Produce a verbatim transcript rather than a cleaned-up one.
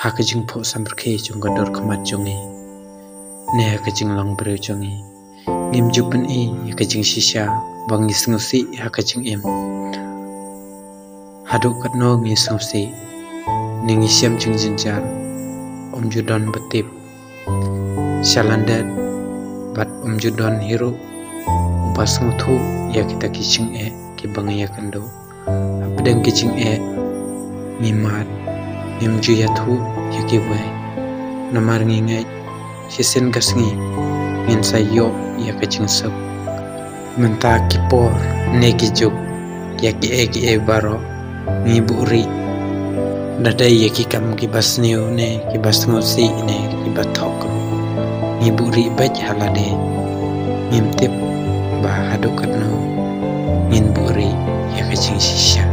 ha ka jingphoh samrkhie jong ka dur khmat jong ngi, ne ha ka jinglong briew jong ngi. Ngim ju pyni ïa ka jingshisha ba ngi sngewsih ha ka jingim. Haduh katno ngi sngewsih, ne ngi shem jingjynjar, ym ju don ba tip. Sha lyndet bad ym ju don hi ruh uba sngewthuh ïa kita ki jingeh kiba ngi ïakynduh. Hapdeng ki jingeh ngi mad, ngim ju ïathuh ïa kiwei. Namar ngi ngeit shisien ka sngi ngin sa ïoh ïa ka jingsuk. Mynta ki por ne ki juk, ïa kiei kiei baroh ngi buhrieh. Da dei ïa ki kam kiba sniew ne kiba sngewsih ne kiba thok ruh, ngi buhrieh beit ha lade. Ngim tip ba haduh katno ngin buhrieh ïa ka jingshisha.